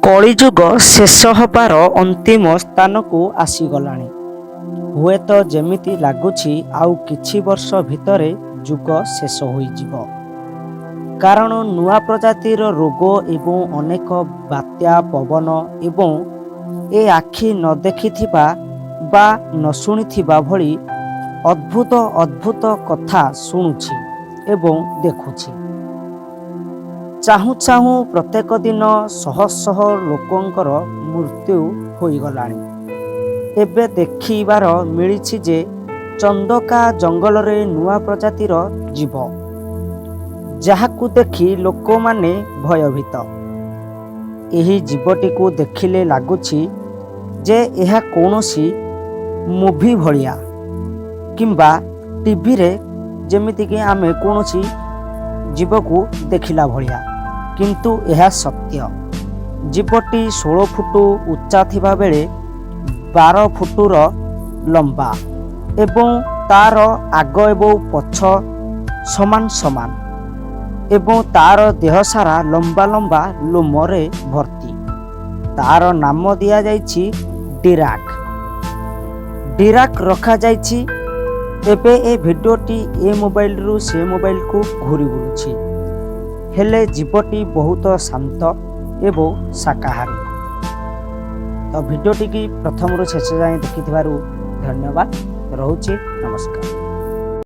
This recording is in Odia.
କଳିଯୁଗ ଶେଷ ହେବାର ଅନ୍ତିମ ସ୍ଥାନକୁ ଆସିଗଲାଣି। ହୁଏତ ଯେମିତି ଲାଗୁଛି, ଆଉ କିଛି ବର୍ଷ ଭିତରେ ଯୁଗ ଶେଷ ହୋଇଯିବ। କାରଣ ନୂଆ ପ୍ରଜାତିର ରୋଗ ଏବଂ ଅନେକ ବାତ୍ୟା ପବନ ଏବଂ ଏ ଆଖି ନ ଦେଖିଥିବା ବା ନ ଶୁଣିଥିବା ଭଳି ଅଦ୍ଭୁତ ଅଦ୍ଭୁତ କଥା ଶୁଣୁଛି ଏବଂ ଦେଖୁଛି। ଚାହୁଁ ଚାହୁଁ ପ୍ରତ୍ୟେକ ଦିନ ଶହ ଶହ ଲୋକଙ୍କର ମୃତ୍ୟୁ ହୋଇଗଲାଣି। ଏବେ ଦେଖିବାର ମିଳିଛି ଯେ ଚନ୍ଦକା ଜଙ୍ଗଲରେ ନୂଆ ପ୍ରଜାତିର ଜୀବ, ଯାହାକୁ ଦେଖି ଲୋକମାନେ ଭୟଭୀତ। ଏହି ଜୀବଟିକୁ ଦେଖିଲେ ଲାଗୁଛି ଯେ ଏହା କୌଣସି ମୁଭି ଭଳିଆ କିମ୍ବା ଟିଭିରେ ଯେମିତିକି ଆମେ କୌଣସି ଜୀବକୁ ଦେଖିଲା ଭଳିଆ, କିନ୍ତୁ ଏହା ସତ୍ୟ। ଜୀବଟି 16 ଫୁଟ ଉଚ୍ଚା ଥିବା ବେଳେ 12 ଫୁଟର ଲମ୍ବା ଏବଂ ତାର ଆଗ ଏବଂ ପଛ ସମାନ ସମାନ ଏବଂ ତାର ଦେହ ସାରା ଲମ୍ବା ଲମ୍ବା ଲୋମରେ ଭର୍ତ୍ତି। ତାର ନାମ ଦିଆଯାଇଛି ଡିରାକ୍। ଡିରାକ୍ ରଖାଯାଇଛି। ଏବେ ଏ ଭିଡ଼ିଓଟି ଏ ମୋବାଇଲରୁ ସେ ମୋବାଇଲକୁ ଘୁରି ବୁଲୁଛି। ହେଲେ ଜୀବଟି ବହୁତ ଶାନ୍ତ ଏବଂ ଶାକାହାରୀ। ତ ଭିଡ଼ିଓଟିକି ପ୍ରଥମରୁ ଶେଷ ଯାଏଁ ଦେଖିଥିବାରୁ ଧନ୍ୟବାଦ। ରହୁଛି, ନମସ୍କାର।